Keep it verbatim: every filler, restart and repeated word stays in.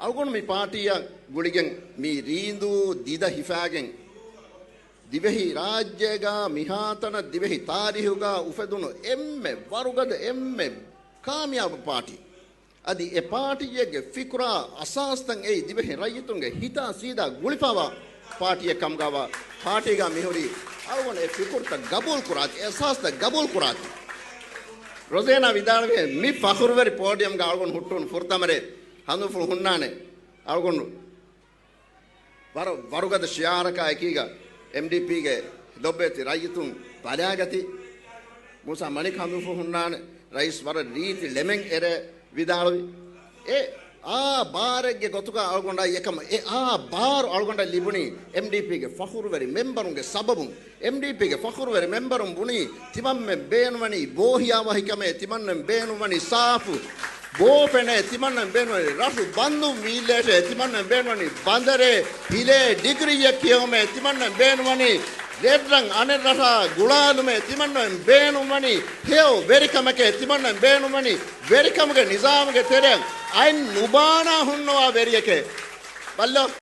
އަޅުގަނޑު މި ޕާޓީއަށް ގުޅިގެން މި ރީނދޫ ދިދަ ހިފާގެން ދިވެހި ރާއްޖޭގަ މިހާތަނަށް ދިވެހި ތާރީހުގަ އުފެދުނު އެންމެ ވަރުގަދަ، އެންމެ ކާމިޔާބު ޕާޓީ. އަދި އެ ޕާޓީއެއްގެ ފިކުރާ އަސާސްތައް އެއީ ދިވެހި ރައްޔިތުންގެ ހިތާ ސީދާ ގުޅިފަވާ ޕާޓީއެއް ކަމުގަވާ ޕާޓީގަ މިހުރީ އަޅުގަނޑު އެ ފިކުރުތައް ގަބޫލު ކުރާތި، އެ އަސާސްތައް ގަބޫލު ކުރާތި. ރޮޒޭނާ ވިދާޅުވޭ، މި ފަޚުރުވެރި ޕޯޑިއަމްގަ އަޅުގަނޑު ހުއްޓުނު ފުރަތަމަރޭ ހަނދުފުޅު ހުންނާނެ. އަޅުގަނޑު ވަރަށް ވަރުގަދަ ޝިއާރަކާ އެކީގަ އެމްޑީޕީގެ ލޮބުވެތި ރައްޔިތުން ބަލާގަތީ. މޫސާ މަނިކް ހަނދުފުޅު ހުންނާނެ. ރައީސް ވަރަށް ރީތި ޅެމެން އެރޭ ވިދާޅުވި. އެ އާ ބާރެއްގެ ގޮތުގަ އަޅުގަނޑަށް އެކަމަށް އެ އާ ބާރު އަޅުގަނޑަށް ލިބުނީ އެމްޑީޕީގެ ފަޚުރުވެރި މެމްބަރުންގެ ސަބަބުން. އެމްޑީޕީގެ ފަޚުރުވެރި މެމްބަރުން ބުނީ، ތިމަންމެން ބޭނުންވަނީ ބޯހިޔާވަހިކަމޭ، ތިމަންމެން ބޭނުންވަނީ ސާފު ބޯފެނޭ، ތިމަންމެން ބޭނުންވަނީ ރަށު ބަންދުން ވީއްލޭށޭ، ތިމަންމެން ބޭނުންވަނީ ބަނދަރޭ ހިލޭ ޑިގްރީއެއް ކިޔެވުމޭ، ތިމަންމެން ބޭނުންވަނީ ރެޑްރަން އަނެއް ރަށާ ގުޅާލުމޭ، ތިމަންމެން ބޭނުންވަނީ ހެޔޮ ވެރިކަމެކޭ، ތިމަންމެން ބޭނުންވަނީ ވެރިކަމުގެ ނިޒާމުގެ ތެރެއަށް އަތް ނުބާނާ ހުންނަވާ ވެރިއެކޭ. ބައްލޯ.